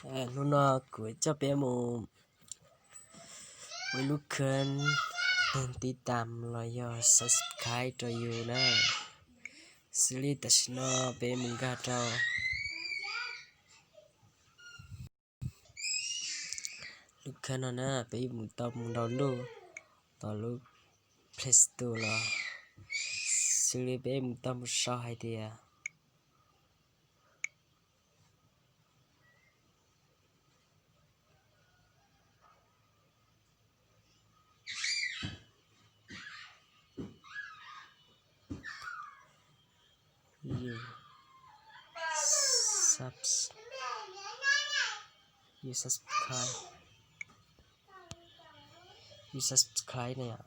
Hnub no kuv coj peb mus ua ib lub khab tib tam los yog subscribe rau yus na, xws li tam sim no peb mus nkag rau lub khab no na, peb mus tau mus download tom lub Play Store los, xws li peb mus tau mus sau hais tias yus subs, yus subscribe, yus subscribe na yom,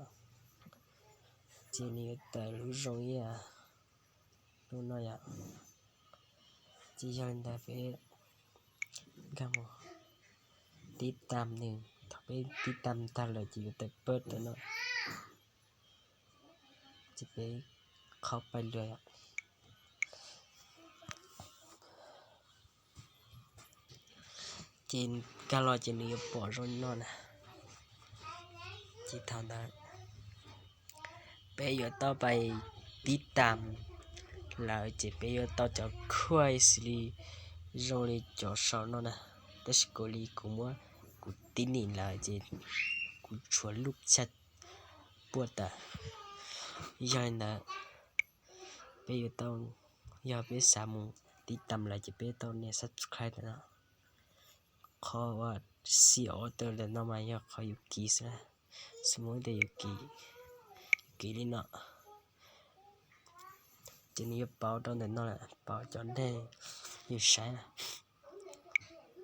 ces nws yuav tawm lub zoo ib yam li no yom. Ces yog li ntawd peb nkag mus tib tam nws, thaum peb tib tam tag lawm ces yuav tawm pab tawm no, ces peb qhov pais lawm. Ces nkag los ces nws yuav pom zoo li no na. Ces thaum ntawd peb yuav tau pais tib tam lawm ces peb yuav tau cov khuaj xws li zoo li cov saum no na, tab sis kuv li kuv muab kuv tib nim lawm ces kuv tshuav lub xya puas tawm. Yog li ntawd peb yuav tau, yog peb xav mus tib tam lawm ces peb tau nias subscribe ntawm no. Qhov uas xi o tawm ntawm no mas yog qhov yus kiv xwb na, xws li tias yus kiv, yus kiv li no ces nws yuav pauv rau ntawm no lawm, pauv cov dej yus saib na.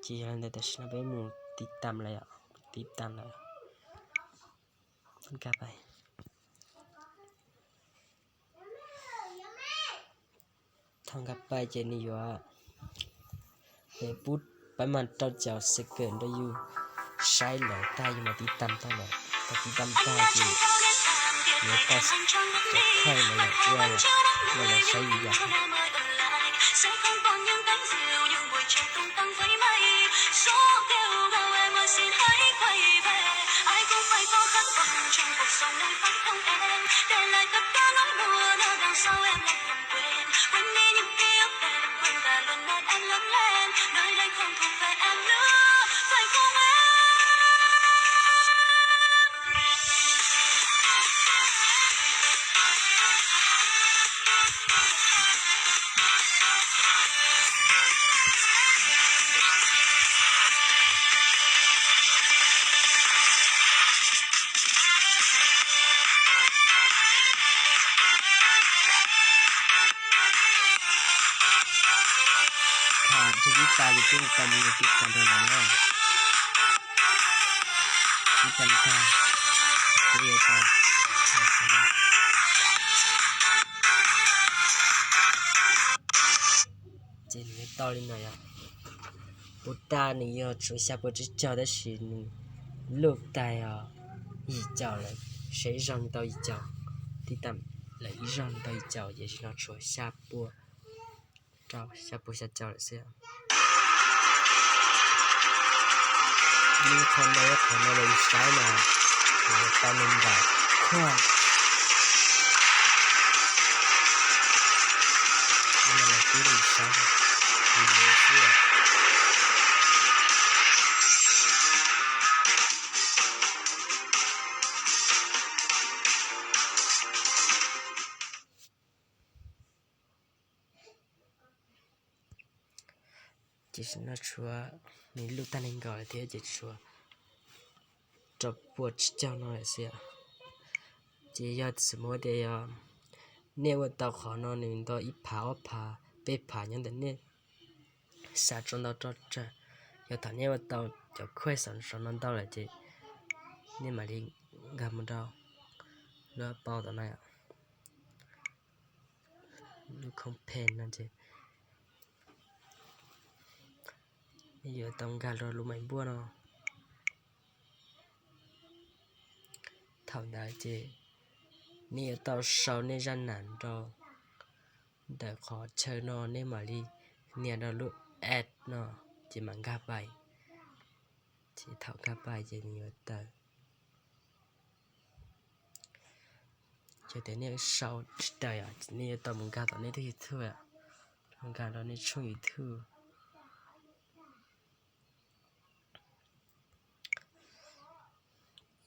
Ces yog li ntawd tam sim no peb mus tib tam lawm, tib tam lawm. Nkag pais, thaum nkag pais ces nws yuav pub pab mas rau caum second rau yus saib lawm tag yus mam tib tam tau lawm. Thaum tib tam tag ces yuav tau cov khuaj no lawm, ua lawv saib yus yam. Thaum tib tas ces peb tau mus tib tam rau ntawd na. Tib tam tag, peb yuav tau, ces nws tau li no yom. Puas tas nws yog tshuav xya puas tsib caug tab sis nws luj tag yog yim caum lawm, saib ib zaug nws tau yim caum, tib tam lawm ib zaug nws tau yim caum, ces tam sim no tshuav xya puas rau xya puas xya caum lawm xwb. Nws qhov no, qhov no los yus saib mas kuv tau nees nkaum khuaj. Nws los tib li saib, nws xwb. Ces tam sim no tshuav, nws luj tag nees nkaum lawm thiab ces tshuav rau puas tsib caug no lawm xwb. Ces yog xws li tias yog nej ua tau qhov no nws ntau ib phav ob phav peb phav nyob ntawm nej xav tso ntau tso tsawg. Yog thaum nej ua tau cov khuaj saum no ntau lawm ces nej mam li nkag mus rau lub pau tom no, lub khoob pheej no ces nej yuav tau nkag rau lub maim npuaj no. Thaum ntawd ces nej yuav tau sau nej zaj nam rau ntawm qhov chaw no, nej mam li nias rau lub add no ces mam nkag pais. Ces thaum nkag pais ces nws yuav tawm. Ces tias nej sau tsis tawm yom, nej yuav tau mus nkag tom nej tus YouTube, nkag rau nej tshooj YouTube.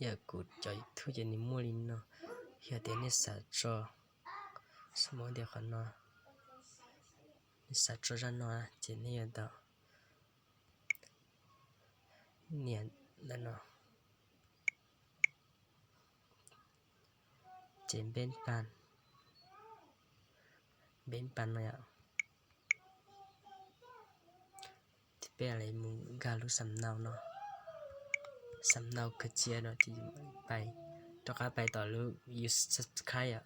Yog kuv cov YouTube ces nws muaj li no. Yog tias nej xav tso, xav muab tias qhov no, nej xav tso zaj no ces nej yuav tau nias ntawm no, ces npeb pan, npeb pan no yom. Ces peb mus nkag lub xam nau no, xam nau khaws cia no ces pais, rov qab pais tom lub yus subscribe yom.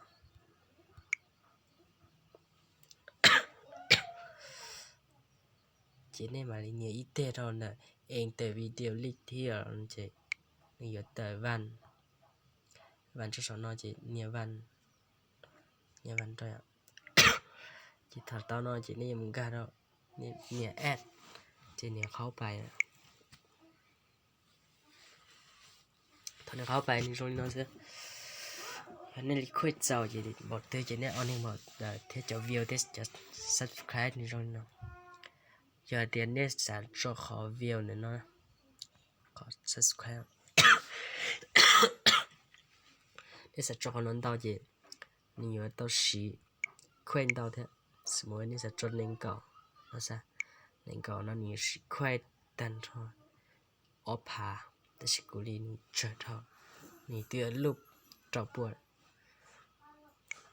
Ces nej mam li nias ib teg rau ntawm enter video link thiab ces nws yuav tawm vas, vas rau saum no ces nias vas, nias vas rau. Ces thaum tau no ces nej yuav mus nkag rau, nias add, ces nias qhaub pais. Thaum nias qhaub pais nws zoo li no xwb. Yog nej li khuaj txaus ces npaum twg ces nej o neeg npaum ntawd thiab cov view thiab cov subscribe nws zoo li no. Yog tias nej xav tso qhov view ntawm no, qhov subscribe, nej xav tso qhov no ntau ces nws yuav tau siv khuaj ntau thiab. Xws li nej xav tso nees nkaum no, nees nkaum no nws yuav siv khuaj tag nrho ob phav, tab sis kuv li nws tsawg dhau, nws twb yuav luj rau pua.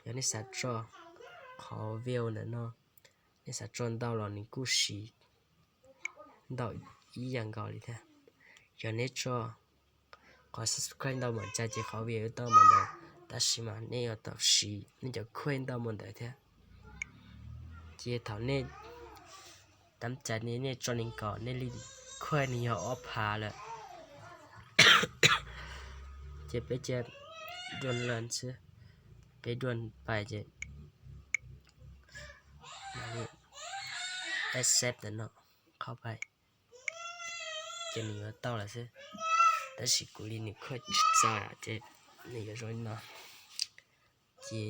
Yog nej xav tso qhov view ntawm no, nej xav tso ntau los nws kuj siv ntau ib yam nkaus li thiab. Yog nej tso qhov subscribe ntau npaum cas ces qhov view yuav tau npaum ntawd, tab sis mas nej yuav tau siv nej cov khuaj ntau npaum ntawd thiab. Ces thaum nej tab cas nej tso nees nkaum nej li khuaj nws yog ob phav lawm. Ces peb cia dua lawm xwb, peb dua pais ces accept ntawm no, qhaub pais, ces nws yuav tau lawm xwb. Tab sis kuv li nws khuaj tsis txaus ces nws yuav zoo li no. Ces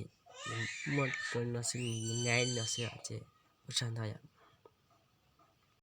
muaj zoo li no xwb, nws nyaib li no xwb ces ua tsaug ntau yom.